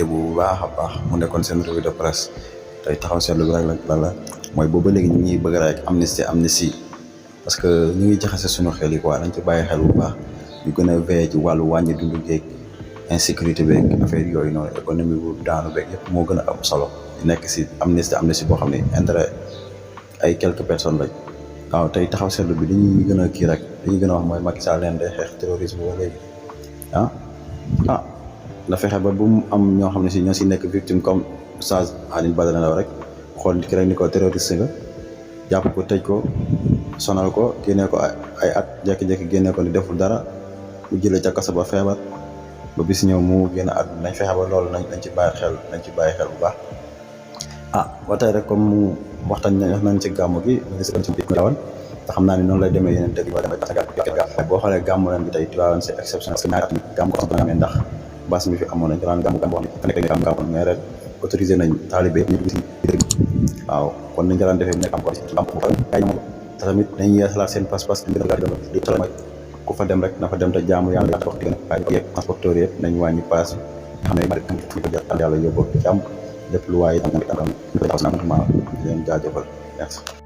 mbégte bu baax a baax mu nekkoon seen revue de presse tey taxaw seetlu bi rek lan la mooy booba léegi ñu ngi bëgg rek amnistie parce que ñu ngi jaxase suñu xel yi quoi dañ ci bàyyi xel bu baax ñu gën a veillé ci wàllu wàññi dundu géeg insécurité beeg affaire yooyu noonu économie bu daanu beeg yëpp moo gën a am solo nekk si amnistie boo xam ne intérêt ay quelques personnes lañ waaw tey taxaw seetlu bi dañuy gën a kii rek dañuy gën a wax mooy Macky Sall leen day xeex terrorisme ba léegi na fexe ba bu mu am ñoo xam ne si ñoo si nekk victime comme Oustaz Alioune Badara Ndao rek xool nit ki rek ni ko terroriste nga jàpp ko tëj ko sonal ko génnee ko ay at jékki-jékki génnee ko ni deful dara mu jëlee ca kaso ba feebar ba bis ñëw mu génn àdduna nañ fexe ba loolu nañ ci bàyyi xel bu baax ba tey rek comme mu waxtaan nañ ci gàmmu gi ñu ngi si doon si biir Tivaouane te xam naa ni noonu lay demee yeneen dëkk yi ba demee parce que boo xoolee gàmmu ren bi tey Tivaouane c'est exceptionnel parce que ñaari at gàmmu ko amee ndax bas mi fi amoon nañ daan gàmmu wax ni gàmmu mais ren autorisé nañ taalibe yëpp ñu gis waaw kon nañ ko daan defee nekk encore si te tamit dañuy yeesalaat seen pas-pas di ku fa dem rek na fa dem te jaamu yàlla wax dëgg yëpp transporteur yëpp nañ wàññi paas yi xam ne yàlla yóbbu jàmm lépp lu waaye am leen jaajëfal merci